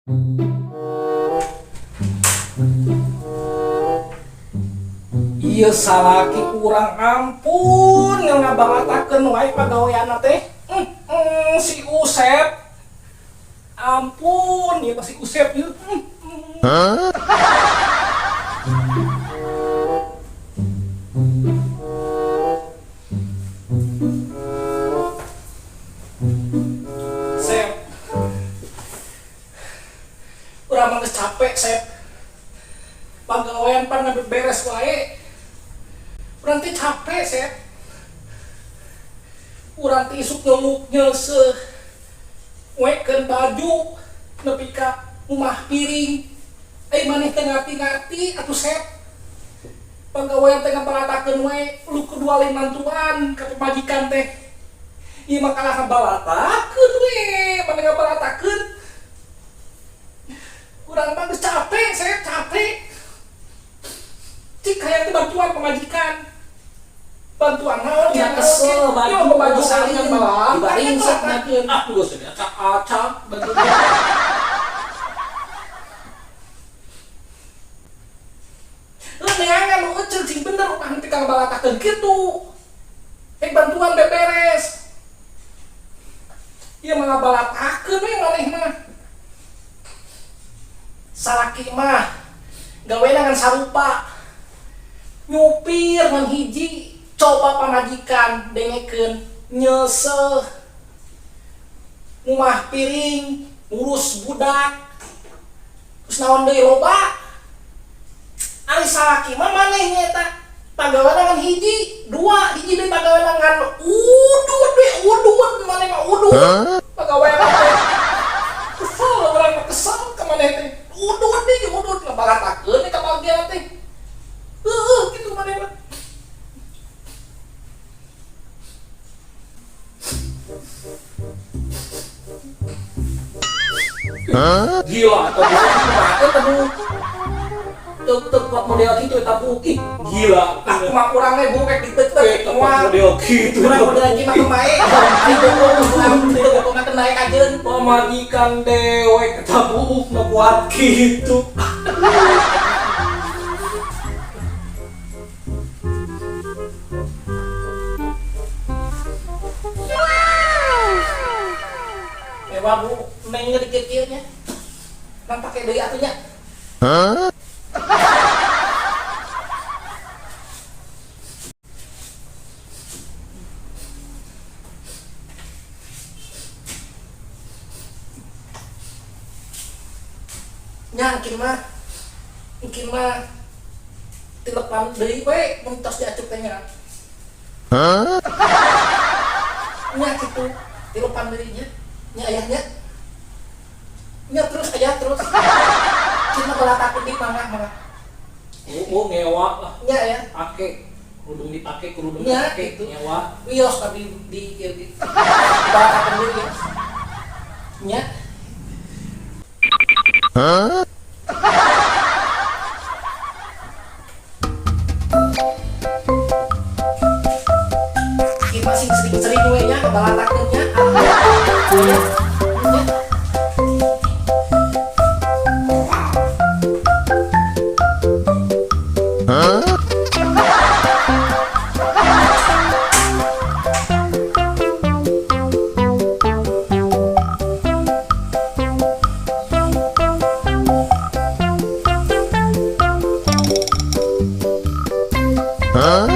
Ieu salaki kurang ampun ngabalatakeun wae pagaweanna teh. Si Usep. Ampun, ieu si Usep ieu. Huh? Sep. Urang mah geus capek, Sep. Pagawean pan beres wae. Urang teh capek, Sep. Urang teh isuk ngeluk nyeuseuh. Wekeun baju nepi ka rumah piring. Ai maneh teh ngarti-ngarti atuh, Sep. Pagawean teh ngabalatakeun we, lu kudu lain mantuan ka pamajikan teh. Ieu mah kalah ngabalatakeun we, maneh ngabalatakeun. Urang mah geus capek, Sep, capek. Cik hayang teh bantuan pamajikan. Bantuan naon? Ya kesel baju baju baju salin dibaring sok. Ah, geus acak-acak baju. Lu neangan lu ecel cing bener ulah henteu ka ngabalatakeun kitu. Rek bantuan beberes. Ieu mah ngabalatakeun we maneh mah. Salaki mah gawena ngan sarupa. Nyupir ngan hiji, coba pamajikan dengekeun nyeuseuh. Ngumah piring, ngurus budak. Terus naon deui loba? Ari salaki mah maneh nya eta pagawean ngan hiji, dua, hiji deui pagawean ngan udud we, udud maneh mah udud. Pagawean teh. Kesel urang mah, kesel ka maneh teh. Udud deui, udud ngabalatakeun ka bagian teh. Heueuh kitu maneh mah. Gila atau kumaha teh teu teu kuat model kitu eta buk. Ih, gila. Ah, kumaha urang we bu rek diteuteup Eta moal. model kitu. Urang model ieu mah kumaha? Ai urang teu bokongakeun naek ajeun. Pamajikan dewek eta buuk nu kuat kitu. Ewa bu, neng dikit kieu nya. Nang pake deui atuh nya. Huh? Nya engkin mah tilepan deui we mun tos diacup teh nya. Huh? Nya kitu, tilepan deui nya. Nya ayahnya. Nya terus ayah terus. Engkin mah balatakeun deui mangga mangga. Oh, ngewa lah. Nya ya. Pake kerudung dipake, kerudung Nya, dipake, gitu. Ngewa. Wios tapi di ieu di. Balatakeun deui ya. Nya. Huh? Engkin mah sing sering-sering we nya ngabalatakeun nya. Nya. Nya. Huh? Huh?